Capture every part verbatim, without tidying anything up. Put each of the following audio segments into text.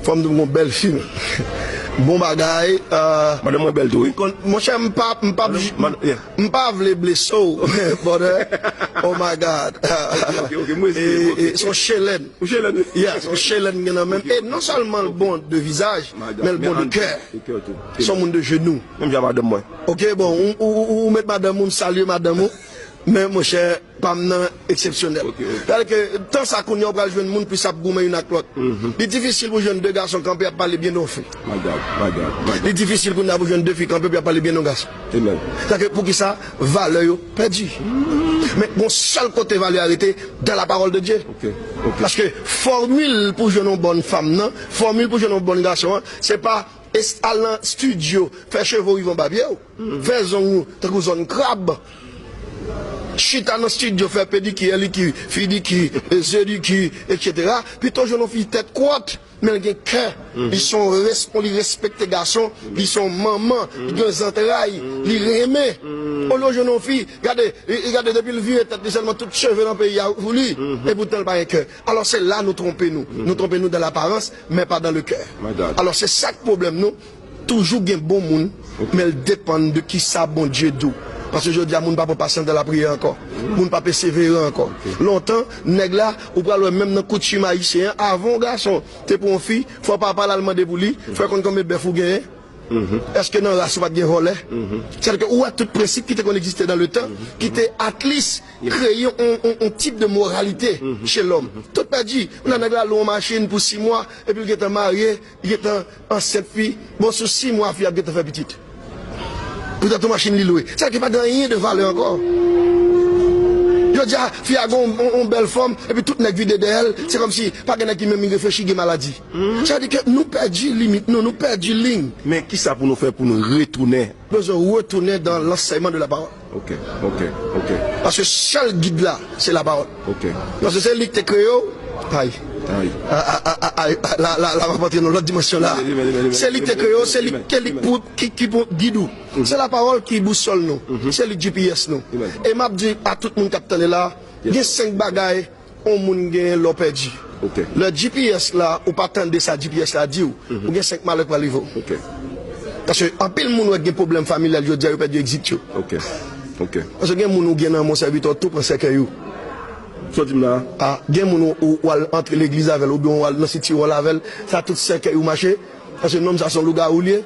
Fò m di w gon bèl fi. Bon bagay. Euh, madanm mwen bèl tou, wi. Kon- Monchè, m pa, m pa, m pa vle blese w, brother. Oh my God. Ok, ok, mwen se, e, ok. E, se yon chelèn. Yon chelèn, wi. Yeah, se yon chelèn gen nan men. Ok, e non sèlman l bon de vizaj, men l bon de kè. De kè tou. Se yon moun de jenou. Menm jan madanm mwen. Ok, bon, ou, ou, ou, ou met madanm ou, m salye madanm ou. Men, monchè, pa m nan eksepsyonèl. Ok, ok. Sètadi ke tan sa kounye a ou pral jwenn moun plis ap goumen youn ak lòt. Mhm. Li difisil pou jwenn de gason kanpe ap pale byen de yon fi. My God, my God, my God. Li difisil kounye a pou jwenn de fi kanpe pou y ap pale byen de yon gason. Amen. Sètadi ke poukisa valè yo pèdi. Men gon sèl kote valè a rete, dans la parole de Dieu. Ok, ok. Paske fòmil pou jwenn yon bòn fanm nan, fòmil pou jwenn yon bòn gason an, se pa es- al nan estidyo, fè cheve w rive anba pye w, fè zong ou tankou zòn krab. Chita nan estidyo, fè pedikir, likir, fidikir, e, zedikir, etsetera. Pito jwenn yon fi tèt kwòt, men l gen kè. Li se yon respon, li respekte gason, li se yon manman, li gen zantray, li renmen. Olye w jwenn yon fi, gade, li, li gade depi l vire tèt li sèlman tout cheve nan peyi a pou li, epoutan l pa gen kè. Alò se la nou twonpe nou. Nou twonpe nou dans l'apparence, men pa dans le cœur. My God. Alò se sa k pwoblèm nou. Toujou gen bon moun, men l depann de kisa Bondye di w. Paske jodi a, moun pa pran pasyans dan lapriyè ankò. Moun pa pesevere ankò. Lontan, nèg la, ou pral wè menm nan koutim ayisyen an, avan yon gason te pran yon fi, fò papa l al mande pou li, fò l konn konbyen bèf ou genyen. Èske nan ras ou pa t gen vòlè? Sètadi ke ou wè tout prensip ki te konn egziste dans le temps, ki te at least kreye yon, yon, yon tip de moralite chez l'homme. Tout pèdi. Ou nan nèg la lwe yon machin pou sis mwa, epi l gentan marye, li gentan ansent fi. Bon, sou sis mwa, fi ap gentan fè pitit. Poutan, tout machin li lwe. Sa ki pa gen anyen de valè ankò. Jodi a, fi a gen yon, yon, yon bèl fòm, epi tout nèg vide dèyè l. Se kòmsi pa gen nèg ki menm reflechi, gen maladi. Sa vle di ke nou pèdi limit nou, nou pèdi liy. Men kisa pou nou fè pou nou retounen? Bezwen retounen dans l'enseignement de la parole. Ok, ok, ok. Paske sèl gid la, se lapawòl. Ok. Paske se li ki te kreye w. Ay. Ay. A, a, a, a, a, la, la, la, m ap antre nan lòt dimansyon la. Se li ki te kreye w, se li ki, ki pou, ki, ki pou gid ou. Se lapawòl ki bousòl nou. Se li G P S nou. E m ap di a tout moun k ap tande la, gen senk bagay yon moun genyen lè w pèdi. Ok. Lè G P S la, ou pa tande sa G P S la di w, ou gen senk malè k pral rive w. Ok. Paske anpil moun wè gen pwoblèm familyal jodi a, yo pèdi egzit yo. Ok. Ok. Paske gen moun ou gen nan men w, sèvitè w tou pran sèkèy ou. Sa w di m la? A, gen moun ou, ou, ou al antre legliz avè l, oubyen ou al nan sitiwòl avè l, sa tout sèkèy ou mache. Paske nonm sa se yon lougawou li ye.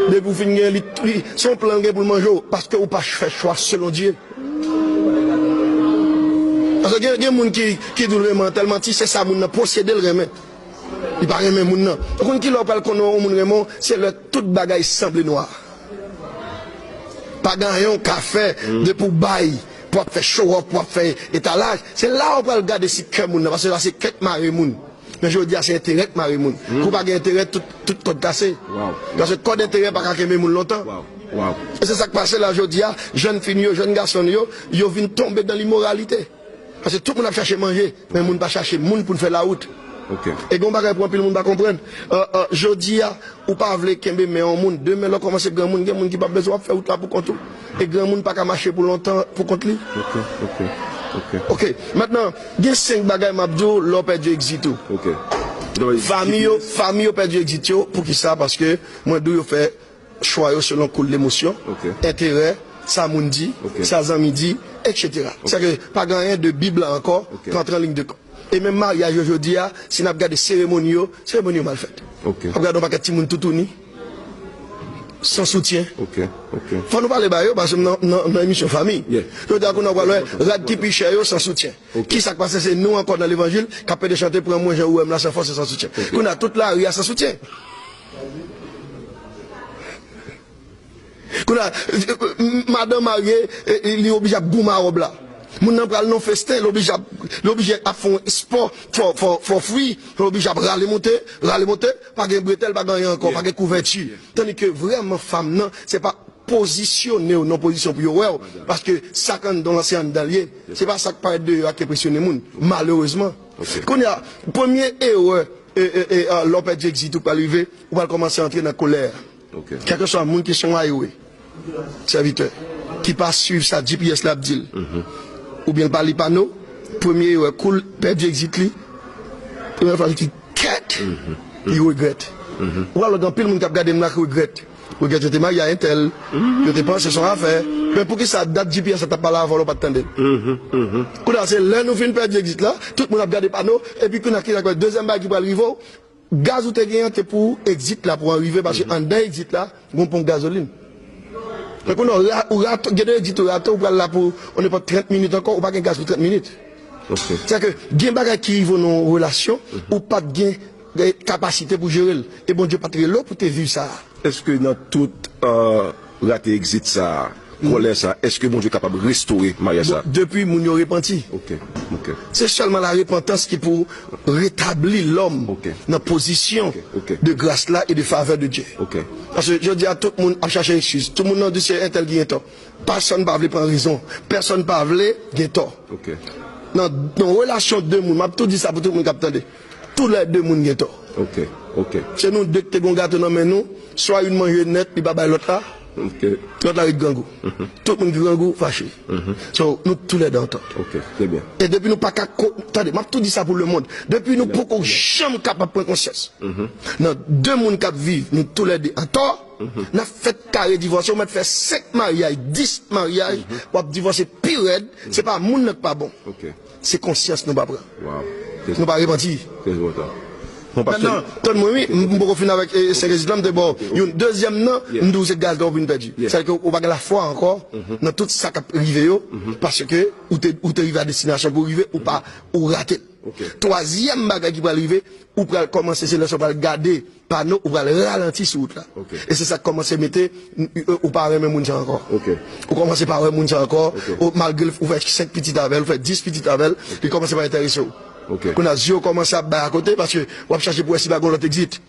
Depi w fin gen li, li, se yon plan l gen pou l manje w, paske ou pa fè chwa selon Dye. Paske gen, gen moun ki, ki di w renmen an tèl manti, se sa moun nan posede l renmen. Li pa renmen moun nan. Ou konn ki lè w pral konnen yon moun renmen w, se lè tout bagay sanble nwa. Pa gen anyen w ka fè depi w bay, pou w ap fè show off, pou w ap fè etalaj. Se la w pral gade si kè moun nan, paske la se kè k mare moun. Men jodi a se enterè k mare moun. Kou pa gen enterè, tout, tout kòd kase. Paske kòd enterè pa ka kenbe moun lontan. E se sa k pase la jodi a, jèn fi n yo, jèn gason n yo, yo vin tonbe dan limoralite. Paske tout moun ap chache manje, men moun pa chache moun pou n fè lawout. E gen yon bagay pou anpil moun pa konprann. Jodi a, ou pa vle kenbe men yon moun, demen lè w kòmanse granmoun, gen moun ki p ap bezwen w ap fè wout la pou kont ou. E granmoun pa ka mache pou lontan pou kont li. Ok, ok, ok. Ok, mentnan, gen senk bagay m ap di w lè w pèdi egzit ou. Ok. Fanmi yo, fanmi yo pèdi egzit yo, poukisa? Paske mwen di w yo fè chwa yo selon koul lemosyon, enterè, sa moun di, sa zanmi di, etsetera. Sètadi ke pa gen anyen de Bib la ankò k antre an liy de kont. E menm maryaj yo jodi a, si n ap gade seremoni yo, seremoni yo mal fèt. W ap gade yon pakèt timoun toutouni, san soutyen. Fò nou pale ba yo, paske m nan, nan, nan emisyon fanmi. Jodi a, kounye a, w pral wè rad ki pi chè yo san soutyen. Kisa k pase? Se nou ankò nan levanjil k ap pede chante, pran mwen jan ou wè m la, san fòs e san soutyen. Kounye a, tout lari a san soutyen. Kounye a, madanm marye, e, e, li oblije ap goumen a wòb la. Moun nan pral nan festen, li oblije ap, li oblije ap fè yon espò, fò, fò, fò fri, li oblije ap rale monte, rale monte, pa gen bretèl, pa gen anyen ankò, pa gen kouvèti. Tandike vrèman fanm nan, se pa pozisyone w nan pozisyon pou yo wè w, paske sa k anndan w lan se anndan l ye. Se pa sa k parèt deyò a k enpresyone moun, malerezman. Kounye a, premye erè, e, e, e, a, lè w pèdi egzit ou pral rive, ou pral kòmanse antre nan kolè. Kèlkeswa moun ki se yon aywe, sèvitè, ki pa swiv sa G P S la ap di l, oubyen l pa li pano, premye erè, kou l pèdi egzit li, premye fraz li di, kèt! Ki regrèt. Ou pral wè gen anpil moun k ap gade m la ki regrèt. Regrèt yo te marye a entèl, yo te panse se yon afè. Men poukisa dat G P S la t ap pale avè w la w pa t tande l? Kounye a se lè nou fin pèdi egzit la, tout moun ap gade pano, epi kounye a ki dezyèm bagay ki pral rive w, gaz ou te genyen an te pou egzit la pou an rive, paske anndan egzit la, gon ponp gazolin. Men kounye a, ou ra-, ou rato, gen de egzit ou rate, ou pral la pou on nenpòt trant minit ankò, ou pa gen gaz pou trant minit. Sèke gen bagay ki rive w nan yon relasyon, ou pa t gen, gen kapasite pou jere l. E Bondye pa t rele w pou te viv sa a. Èske nan tout, euh, rate egzit sa a, kòlè sa a, èske Bondye kapab restore maryaj sa a? Bon, depi moun yo repanti. Ok, ok. Se sèlman la repantans ki pou retabli lòm nan pozisyon de gras la e de favè de Dye. Ok. Paske jodi a, tout moun ap chache ekskiz. Tout moun nan di se entèl ki gen tò. Pèsonn pa vle pran rezon. Pèsonn pa vle gen tò. Ok. Nan, nan relasyon de moun, m ap tou di sa pou tout moun k ap tande. Toulède moun gen tò. Ok, ok. Se nou de ki te gon gato nan men nou, swa youn manje nèt, li pa bay lòt la, lòt la ret grangou. Tout moun ki grangou, fache. So, nou toulède antò. Ok, trè byen. E depi nou pa ka ko-, tande, m ap tou di sa pou lemonn. Depi nou poko janm kapab pran konsyans. Nan de moun k ap viv, nou toulède antò, n ap fèt kare divòse, ou mèt fè senk maryaj, dis maryaj, w ap divòse pi rèd, se pa moun nan k pa bon. Ok. Se konsyans nou pa pran. Nou pa repanti. Mentnan, tann mwen wi, m m poko fin avèk, e, senk egzit la, m te ba w youn. Dezyèm nan, m di w se gaz la w vin pèdi. Sa vle di ke ou pa gen lafwa ankò nan tout sa k ap rive yo, paske ou te, ou te rive a destinasyon pou w rive, ou pa, ou rate l. Twazyèm bagay ki pral rive, ou pral kòmanse, se lè sa w pral gade pano, ou pral ralanti sou wout la. E se sa k kòmanse mete, ou pa renmen moun sa ankò. Ou kòmanse pa wè moun sa ankò, ou, malgre ou fè senk pitit avè l, ou fè dis pitit avè l, li kòmanse pa enterese w. Kounye a, zye w kòmanse ap bay akote, paske w ap chache pou wè si pa gen lòt egzit.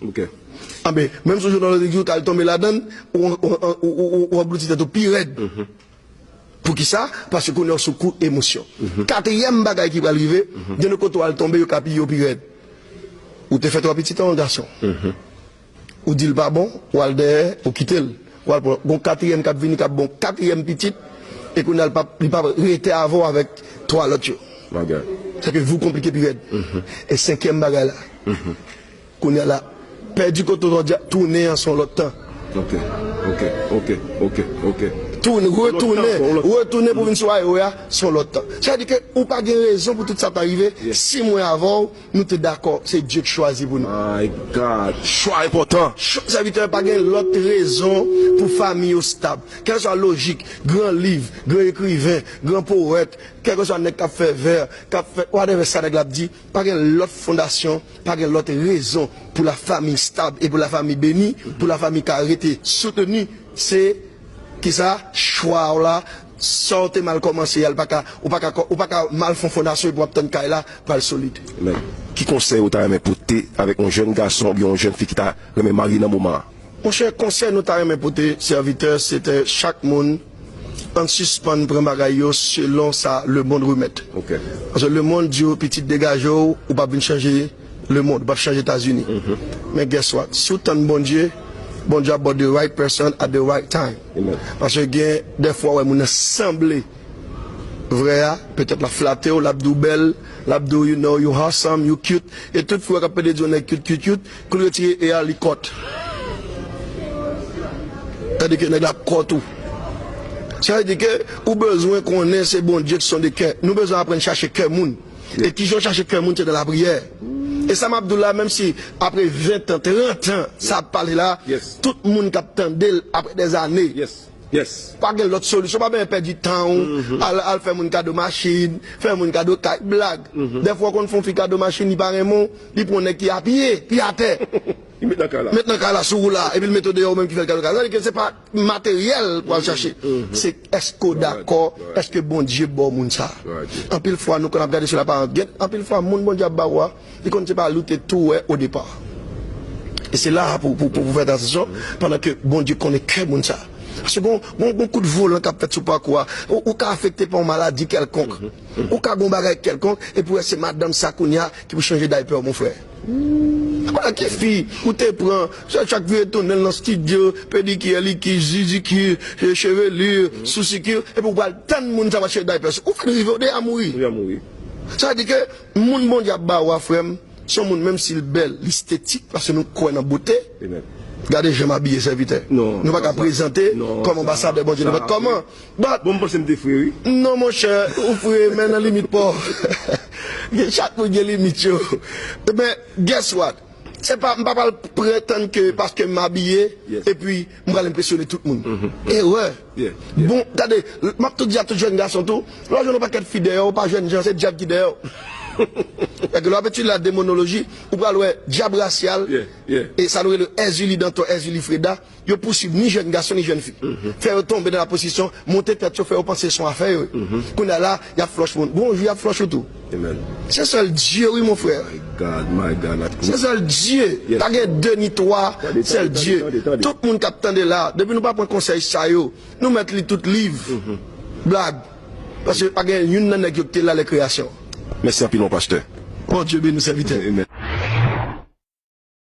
Anben, menm si w jwenn lòt egzit, ou t al tonbe ladan l, ou, ou, ou, ou, ou, ou anglouti tèt ou pi rèd. Poukisa? Paske kounye a w sou kou emosyon. Katriyèm bagay ki pral rive, gen de kote w al tonbe, yo ka piye w pi rèd. Ou te fè twa pitit an yon gason. Ou di l pa bon, w al dèyè, ou kite l. W al pran, gon katriyèm k ap vini, k ap bon katriyèm pitit, e kounye a l p ap, li p ap rete avè w avèk twa lòt yo. Sèke vi w konplike pi rèd. E senkyèm bagay la, kounye a la, pèdi kote w jodi a, tounen an se yon lòt tan. Ok, ok, ok, ok. Tounen, retounen, retounen pou vin sou highway a, se yon lòt tan. Sa vle di ke ou pa gen rezon pou tout sa ta rive. Si mwen avè w, nou te dakò, se Dye k chwazi pou nou. My God, chwa enpòtan. Ch-, sèvitè, pa gen lòt rezon pou fanmi yo stab. Kèlkeswa lojik, gran liv, gran ekriven, gran powèt, kèlkeswa nèg k ap fè vè, k ap fè whatever sa nèg la ap di, pa gen lòt fondasyon, pa gen lòt rezon pou lafanmi stab e pou lafanmi beni, pou lafanmi ka rete soutni. Se kisa? Chwa w la, sa w te mal kòmanse a, l pa ka, ou pa ka, ou pa ka mal fè yon fondasyon epi w ap tann kay la pral solid. Amen. Ki konsèy ou ta renmen pote avèk yon jèn gason oubyen yon jèn fi ki ta renmen marye nan moman an? Monchè, konsèy nou ta renmen pote sèvitè, se te chak moun, ann sispann pran bagay yo selon sa lemonn remèt. Paske lemonn di w, pitit, degaje w, ou p ap vin chanje lemonn, ou p ap chanje Etazini. Men guess what? Si w tann Bondye, Bondye ap ba w the right person at the right time. Paske gen dèfwa w wè moun nan sanble vrè a, petèt l ap flate w, l ap di w bèl, l ap di w, you know, you handsome, you cute. E tout fi w wè k ap pede di w nèg cute, cute, cute, kou l retire e a, li kòt. Tandike nèg la ap kòt ou. Sa vle di ke ou bezwen konnen se Bondye ki sonde kè. Nou bezwen aprann chache kè moun. E kijan w chache kè moun, se nan lapriyè. E sa m ap di w la, menm si apre ven tan, trant an, sa ap pale la, tout moun k ap tande l apre dèzane. Pa gen lòt solisyon, pa bezwen pèdi tan w, al, al fè moun kado machin, fè moun kado kay, blag. Dèfwa w konn fè yon fi kado machin, li pa renmen w, li pran yon nèg ki apiye, ki atè. Li met nan kay la. Met nan kay la sou ou la, epi l mete w deyò, ou menm ki fè l kado kay. Sa vle di ke se pa materyèl pou al chache. Se èske w dakò, èske Bondye ba w moun sa. Anpil fwa, nou konn ap gade sou laparans. Gen anpil fwa, moun Bondye ap ba ou a, li konn se pa li w te tou wè o depa. E se la a pou, pou, pou, pou fè atansyon, pandan ke Bondye konnen kè moun sa. Paske gon, gon, gon kout volan k ap fèt sou pakou a. Ou, ou ka afekte pa yon maladi kèlkonk. Ou ka gon bagay kèlkonk, epi w wè se madanm sa kounye a ki pou chanje daypè w, mon frè. Kounye a ki fi ou te pran, chak, chak vire tounen l nan estidyo, pedikir, likir, zizikir, e, chevelure, sousikir, epi w pral tann moun sa va chanje daypè sou ou, fè l rive, ou deja mouri. Ou deja mouri. Sa vle di ke moun Bondye ap ba ou a, frè m, Se yon moun, menm si l bèl, li estetik, paske nou kwè nan bote. Gade jan m abiye, sèvitè. Nou pa ka prezante kòm anbasadè Bondye nenpòt kòman. But, Bon, m panse m te fre, wi. Non, monchè, ou fre, men nan limit pa w. Chak moun gen limit yo. Men, guess what? Se pa, m pa pral pretann ke paske m abiye, epi m pral enpresyone tout moun. Erè. Bon, gade, m ap tou di a tout jèn gason tou, lè w jwenn yon pakèt fi dèyè w, pa jwenn jan, se dyab ki dèyè w. Èske lè w ap etidye la demonoloji, ou pral wè dyab rasyal, e sa nou rele Èzili Danton, Èzili Freda, yo pouswiv ni jèn gason ni jèn fi. Fè yo tonbe nan la pozisyon, monte tèt yo, fè yo panse se yon afè yo ye. Kounye a la, y ap flòch moun. Gon jou y ap flòch ou tou. Se sèl Dye wi mon frè. Se sèl Dye. Pa gen de ni twa, sèl Dye. Tout moun k ap tande la, depi nou pa pran konsèy sa yo, nou mèt li tout liv. Blag. Paske pa gen youn nan nèg yo ki te la lè kreyasyon. Mèsi anpil, mon pastè. Bondye beni w, sèvitè.